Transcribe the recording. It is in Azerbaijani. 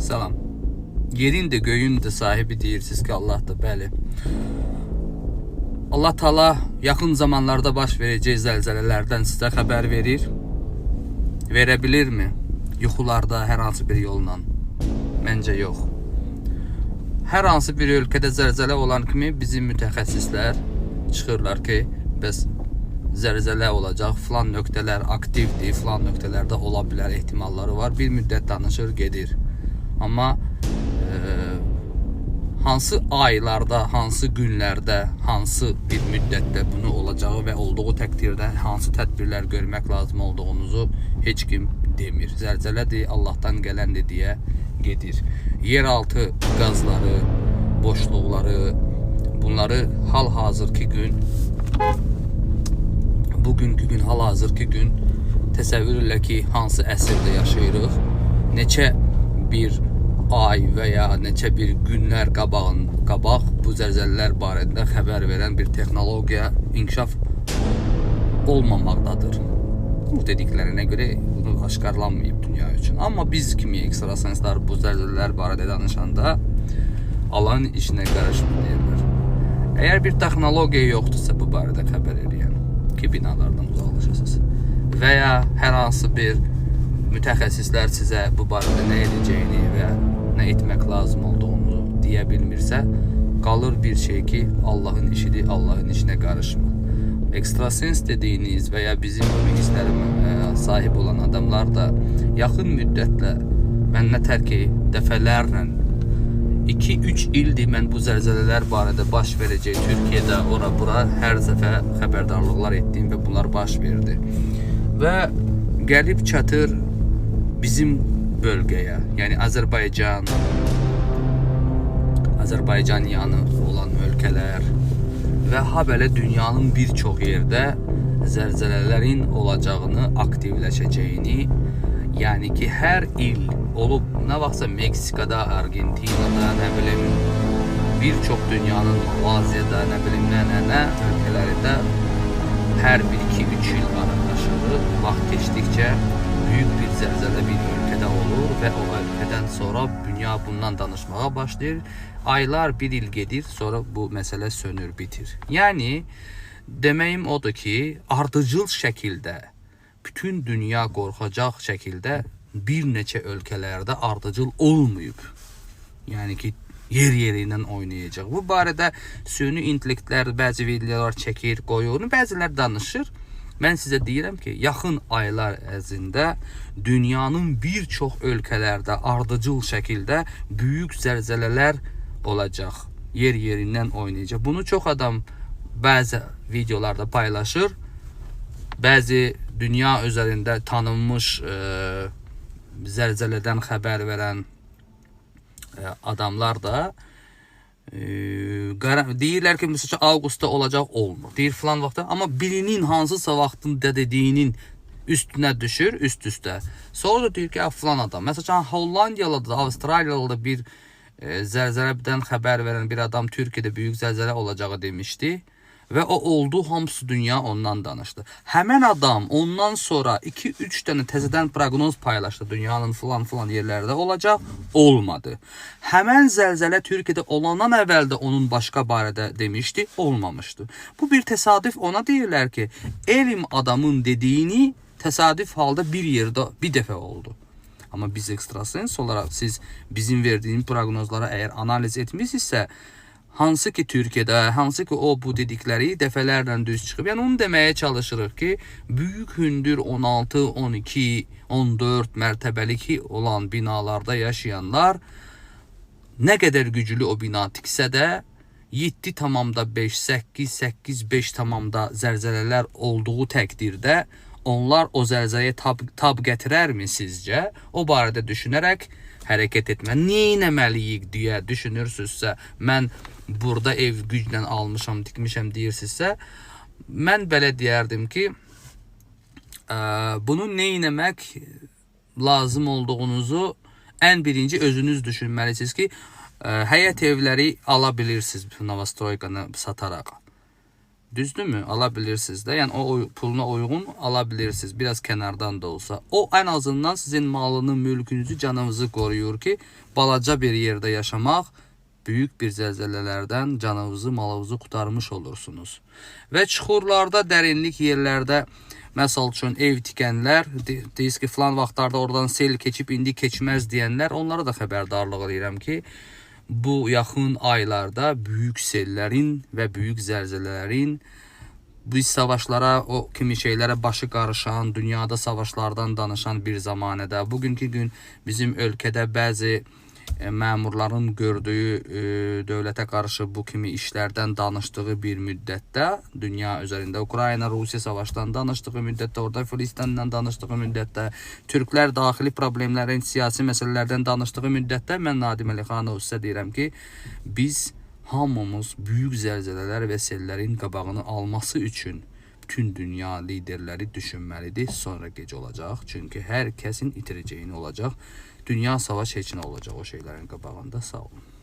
Salam. Yerin də göyün də sahibi deyirsiniz ki, Allahdır, bəli. Allah Taala yaxın zamanlarda baş verəcək zəlzələlərdən sizə xəbər verir. Verə bilirmi? Yuxularda hər hansı bir yolla? Məncə yox. Hər hansı bir ölkədə zəlzələ olan kimi bizim mütəxəssislər çıxırlar ki, bəs zəlzələ olacaq, filan nöqtələr aktivdir, filan nöqtələrdə ola bilər ehtimalları var. Bir müddət danışır, gedir. Amma hansı aylarda, hansı günlərdə, hansı bir müddətdə bunu olacağı və olduğu təqdirdə hansı tədbirlər görmək lazım olduğunuzu heç kim demir. Zəlzələdir, Allahdan gələndir deyə gedir. Yeraltı qazları, boşluqları, bunları hal-hazırki gün, bugünkü gün, hal-hazırki gün təsəvvür elə ki, hansı əsrdə yaşayırıq, neçə bir ay və ya neçə bir günlər qabaq bu zəlzələlər barədə xəbər verən bir texnologiya inkişaf olmamaqdadır. Bu dediklərinə görə bunu aşkarlanmayıb dünya üçün. Amma biz kimi ekstrasenslər bu zəlzələlər barədə danışanda Allahın işinə qarışma deyirlər. Əgər bir texnologiya yoxdursa bu barədə xəbər eləyən ki, binalardan uzaqlaşasınız və ya hər hansı bir mütəxəssislər sizə bu barədə nə edəcəyini və nə etmək lazım olduğunu deyə bilmirsə, qalır bir şey ki, Allahın işidir, Allahın işinə qarışma. Ekstrasens dediyiniz və ya bizim kimi hisslərə sahib olan adamlar da yaxın müddətlə mən nə tər ki, dəfələrlə 2-3 ildir mən bu zəlzələlər barədə baş verəcək Türkiyədə, ora bura hər dəfə xəbərdarlıqlar etdim və bunlar baş verdi. Və gəlib çatır bizim bölgəyə, yəni Azərbaycan, Azərbaycan yanı olan ölkələr və habelə dünyanın bir çox yerdə zəlzələlərin olacağını, aktivləşəcəyini, yəni ki, hər il olub, nə vaxtsa Meksikada, Argentinada, nə bilim, bir çox dünyanın Malayziyada, nə bilim, nə ölkələrində hər bir 2-3 il aşırı vaxt keçdikcə böyük bir zəlzələ bir ölkədə olur və o ölkədən sonra dünya bundan danışmağa başlayır. Aylar, bir il gedir, sonra bu məsələ sönür, bitir. Yəni deməyim odur ki, ardıcıl şəkildə bütün dünya qorxacaq şəkildə bir neçə ölkələrdə ardıcıl olmayıb. Yəni ki, yer yerindən oynayacaq. Bu barədə süni intellektlər bəzi videolar çəkir, qoyur, bəzilər danışır. Mən sizə deyirəm ki, yaxın aylar ərzində dünyanın bir çox ölkələrdə ardıcıl şəkildə böyük zəlzələlər olacaq. Yer yerindən oynayacaq. Bunu çox adam bəzi videolarda paylaşır. Bəzi dünya üzərində tanınmış zəlzələdən xəbər verən adamlar da deyirlər ki, məsəl üçün avqustda olacaq, olmur. Deyir filan vaxtda, amma birinin hansısa vaxtında dediyinin üstünə düşür, üst-üstə. Sonra da deyir ki, filan adam. Məsəl üçün Hollandiyalı da, Avstraliyalı da bir zəlzələdən xəbər verən bir adam Türkiyədə böyük zəlzələ olacağı demişdi. Və o oldu, hamısı dünya ondan danışdı. Həmən adam ondan sonra 2-3 dənə təzədən proqnoz paylaşdı. Dünyanın filan filan yerlərdə olacaq, olmadı. Həmən zəlzələ Türkiyədə olandan əvvəl də onun başqa barədə demişdi, olmamışdı. Bu bir təsadüf, ona deyirlər ki, elm adamın dediyini təsadüf halda bir yerdə bir dəfə oldu. Amma biz ekstrasens olaraq siz bizim verdiyimiz proqnozlara əgər analiz etmisinizsə, hansı ki Türkiyədə, hansı ki o bu dedikləri dəfələrlə düz çıxıb. Yəni onu deməyə çalışırıq ki, böyük hündür 16, 12, 14 mərtəbəlik olan binalarda yaşayanlar nə qədər güclü o bina tiksə də 7,5, 8, 8, 5,0 zəlzələlər olduğu təqdirdə onlar o zəlzələyə tab gətirərmi sizcə? O barədə düşünərək hərəkət etmə. Nə etməliyik deyə düşünürsünüzsə, mən burada ev güclə almışam, tikmişəm deyirsinizsə, mən belə deyərdim ki, bunu nə etmək lazım olduğunuzu ən birinci özünüz düşünməlisiniz ki, həyət evləri ala bilirsiniz Novostroykanı sataraq. Düzdürmü? Ala bilirsiniz də. Yəni o puluna uyğun ala bilirsiniz. Biraz kənardan da olsa. O ən azından sizin malını, mülkünüzü, canınızı qoruyur ki, balaca bir yerdə yaşamaq böyük bir zəlzələlərdən canınızı, malınızı qurtarmış olursunuz. Və çuxurlarda, dərinlik yerlərdə məsəl üçün ev tikənlər, deyiz ki, filan vaxtlarda oradan sel keçib indi keçməz deyənlər, onlara da xəbərdarlıq eləyirəm ki, bu yaxın aylarda böyük sellərin və böyük zəlzələlərin, biz savaşlara, o kimi şeylərə başı qarışan, dünyada savaşlardan danışan bir zamanədə, bugünkü gün bizim ölkədə bəzi məmurların gördüyü dövlətə qarşı bu kimi işlərdən danışdığı bir müddətdə, dünya üzərində Ukrayna, Rusiya savaşdan danışdığı müddətdə, orada Filistinlə danışdığı müddətdə, türklər daxili problemlərin, siyasi məsələlərdən danışdığı müddətdə mən Nadim Əlixanov sizə deyirəm ki, biz hamımız böyük zəlzələlər və sellərin qabağını alması üçün bütün dünya liderləri düşünməlidir. Sonra gec olacaq. Çünki hər kəsin itirəcəyini olacaq. Dünya savaş heç nə olacaq o şeylərin qabağında. Sağ olun.